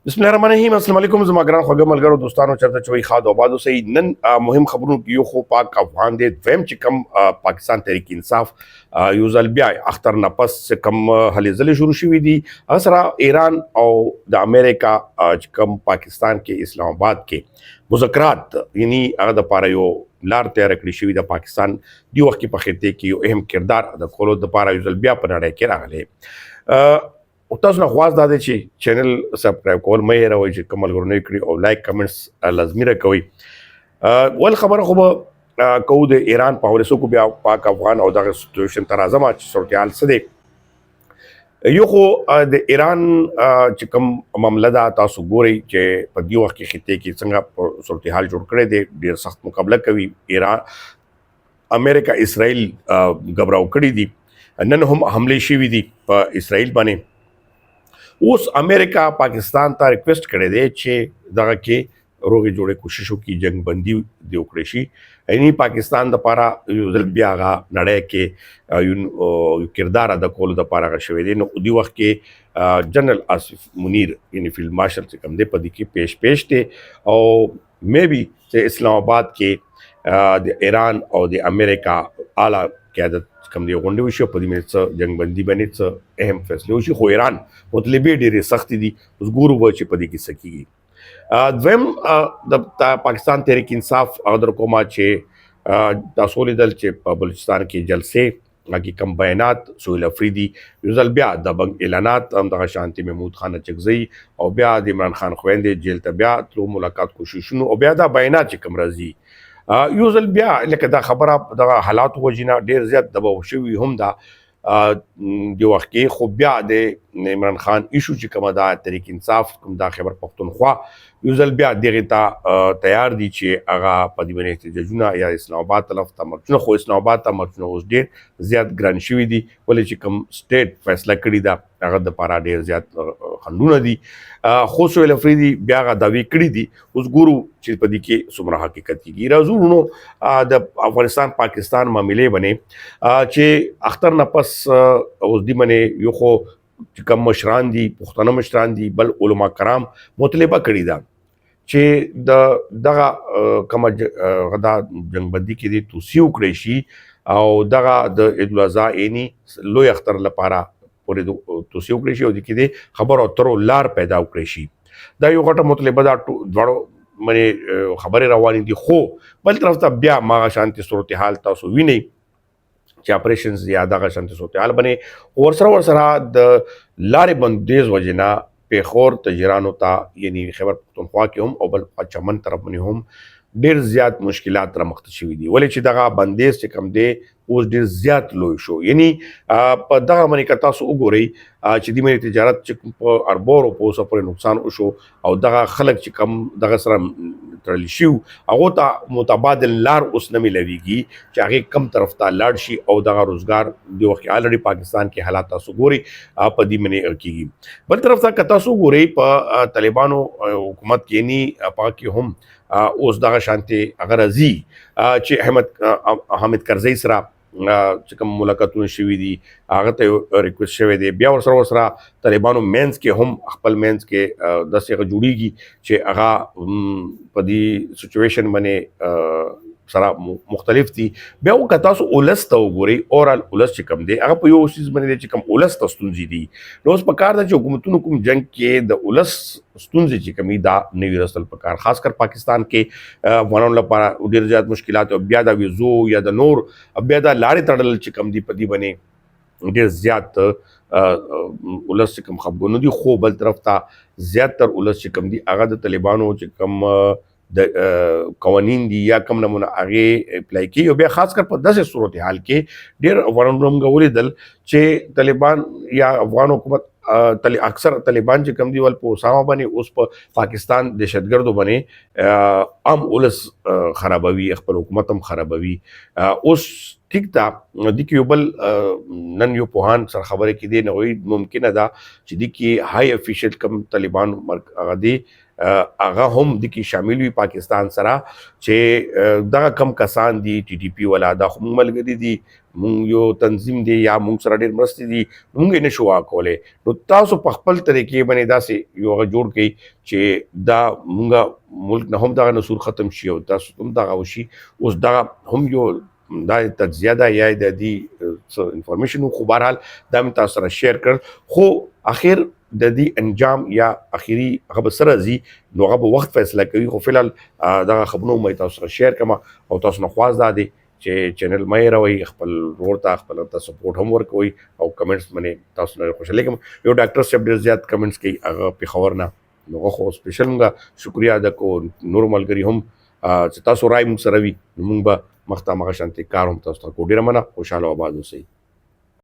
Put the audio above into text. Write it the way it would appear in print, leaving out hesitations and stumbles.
بسم الله الرحمن الرحیم. السلام علیکم زما ګران خوږه ملګرو، دوستانو، چرته چوي خاد او آباد اوسئ. نن مهم خبرونو کې یو خو پاک افغان دی، دویم چې کم پاکستان تحریک انصاف یو ځل بیا اختر نه پس کم هلې ځلې شروع شوې دي، هغه سره ایران او د امریکا چې کم پاکستان کې اسلام آباد کې مذاکرات، یعنی هغه د پاره یو لار تیار کړی شوی د پاکستان دی وخت کې په خطه کې یو اهم کردار ادا کولو د پاره یو ځل بیا په نړۍ کې راغلی. او تاسو نه خواست دا دی چې چینل سبسکرایب کول مه هېروئ چې کوم ملګرو نه کړي، او لایک کمنټس لازمي راکوئ. ول خبره خو به کوو د ایران په حواله کو، بیا پاک افغان او دغه سچویشن ته راځم چې صورتحال څه دی. یو خو د ایران چې کوم معامله ده، تاسو ګورئ چې په دې وخت کې خطې کې څنګه صورتحال جوړ کړی دی. ډیر سخت مقابله کوي ایران، امریکا اسرائیل غبراو کړی دي. نن هم حمله شوې دي په اسرائیل باندې. اوس امریکا پاکستان ته ریکوست کړی دی چې دغه کې روغې جوړې کوشش وکړي، جنگ بندي دی وکړي شي، یعنی پاکستان د پاره یو ځل بیا هغه نړۍ کې یو کردار ادا کولو د پاره هغه شوی دی. نو دی وخت کې جنرال آصف منیر، یعنی فیلډ مارشل چې کوم دی، په دې کې پیش پیش دی، او میبي چې اسلام آباد کې د ایران او د امریکا اعلی قیادت کوم دی غونډې وشي، په دې باندې څه جنگ بندي باندې څه اهم فیصله وشي. خو ایران مطلبې ډېرې سختې دي، اوس ګورو به چې په دې کې څه کېږي. دویم د پاکستان تحریک انصاف هغه در کومه چې تاسو لیدل چې په بلوچستان کې جلسې کې کم بیانات، سهیل افریدي یو ځل بیا د بنګ اعلانات، هم دغه شانتي محمود خان اچکزی او بیا د عمران خان خویندې جیل ته بیا تلو ملاقات کوششونو او بیا دا بیانات چې کم راځي، یو ځل بیا لکه دا خبره دغه حالات وجینا ډیر زیات دباو شوی هم دا د وخت کې. خو بیا د عمران خان ایشو چې کومه دا تحریک انصاف کوم دا خیبر پښتونخوا یو ځل بیا دغه ته تیار دي چې هغه په دې باندې احتجاجونه یا اسلام آباد طرف ته مرچونه. خو اسلام آباد ته مرچونه اوس ډیر زیات ګران شوي دي، ولې چې کوم سټیټ فیصله کړې ده هغه د پاره ډیر زیات خندونه دي. خو سهیل افریدي بیا هغه دعوې کړې دي، اوس ګورو چې په دې کې څومره حقیقت کیږي. راځو نو د افغانستان پاکستان معاملې باندې چې اختر نه پس اوس دی باندې یو خو چې کوم مشران دي، پښتانه مشران دي، بل علما کرام مطالبه کړې ده چې د دغه کومه غدا جنگ بندي کې دي توصیه وکړي شي، او دغه د عید الاضحی یعنی لوی اختر لپاره پورې توصیه وکړي شي، او د کې دي خبرو اترو لار پیدا وکړي شي. دا یو غټه مطالبه ده، دواړو منې خبرې روانې دي. خو بل طرف ته بیا ماغه شانتي صورتحال تاسو وینئ چې اپریشنز یا دغه شانتي صورتحال باندې ورسره د لارې بندیز وجې نه پېښور تجرانو ته، یعنی خیبر پښتونخوا کې هم او بل چمن طرف باندې هم ډیر زیات مشکلات را مخته شوي دي، ولې چې دغه بندیز چې کوم دی اوس ډیر زیات لوی شو. یعنی په دغه باندې که تاسو وګورئ چې دې باندې تجارت چې کوم په اربو روپو څخه پورې نقصان وشو، او دغه خلک چې کوم دغه سره تړل شي هغو ته متبادل لار اوس نه میلاویږي چې هغې کم طرف ته لاړ شي، او دغه روزګار د وخت کې الریډي پاکستان کې حالات تاسو ګورئ په دې باندې کېږي. بل طرف ته که تاسو وګورئ په طالبانو حکومت کې، یعنی په کې هم اوس دغه شانتې هغه راځي چې احمد حامد کرزی سره چې کوم ملاقاتونه شوي دي، هغه ته یو ریکوست شوی دی. بیا ورسره طالبانو مینځ کې هم خپل مینځ کې داسې هغه جوړیږي چې هغه په دې سچویشن باندې سره مختلف دي. بیا که تاسو اولس ته وګورئ، اورال اولس چې کوم دی هغه په یو څیز باندې دی چې کوم اولس ته ستونزې دي. نو اوس په کار ده چې حکومتونو کوم جنگ کې د اولس ستونزې چې کومې دا نه وي رسل په کار، خاص کر پاکستان کې افغانانو لپاره ډېر زیات مشکلات، او بیا د ویزو یا د نور بیا د لارې تړل چې کوم دي په دې باندې ډېر زیات ولس چې کوم خپګانونه دي. خو بل طرف ته زیاتر ولس چې کوم دي هغه د طالبانو چې کوم د قوانین دي یا کوم نمونه هغې اپلای کوي. او بیا خاص کر په داسې صورتحال کې ډېر افغانانو موږ ولیدل چې طالبان یا افغان حکومت اکثر طالبان چې کوم دي ول په اسامه باندې اوس په پاکستان دهشتګردو باندې عام ولس خرابوي، خپل حکومت هم خرابوي. اوس ټیک ده. د کې یو بل نن یو پوهان سره خبرې کې دی، نو ممکنه ده چې د کې های افیشل کم طالبان هغه دی، هغه هم د کې شامل وي پاکستان سره، چې دغه کم کسان دي ټي ټي پی ولا، دا خو موږ ملګري دي، مونږ یو تنظیم دی یا مونږ سره ډیر مرستې دي، مونږ یې نشو کولای، نو تاسو په خپل طریقې باندې داسې یو هغه جوړ کړئ چې دا مونږه ملک نه هم دغه نسور ختم شي او تاسو هم دغه وشي. اوس دغه هم یو دا تجزیه ده یا د دې څه انفارمیشن، خو بهرحال دا مې تاسو سره شیر کړ. خو اخر د دې انجام یا اخیری هغه به سره ځي، نو هغه به وخت فیصله کوي. خو فلحال دغه خبرونه مې تاسو سره شیر کړم او تاسو نه خواست دا دی چې چینل مې راوي، خپل ورور ته خپل ته سپورټ هم ورکوي او کمنټس باندې تاسو نه خوشاله کوم. یو ډاکټر صاحب ډیر زیات کمنټس کوي هغه پیښور نه، نو هغه خو سپیشل موږ شکریا ادا کوو. نور ملګري هم چې تاسو رائے موږ سره وي، نو موږ به مخته مخه شانتي کار هم تاسو ته کوو. ډیره مننه، خوشاله او آباد اوسئ.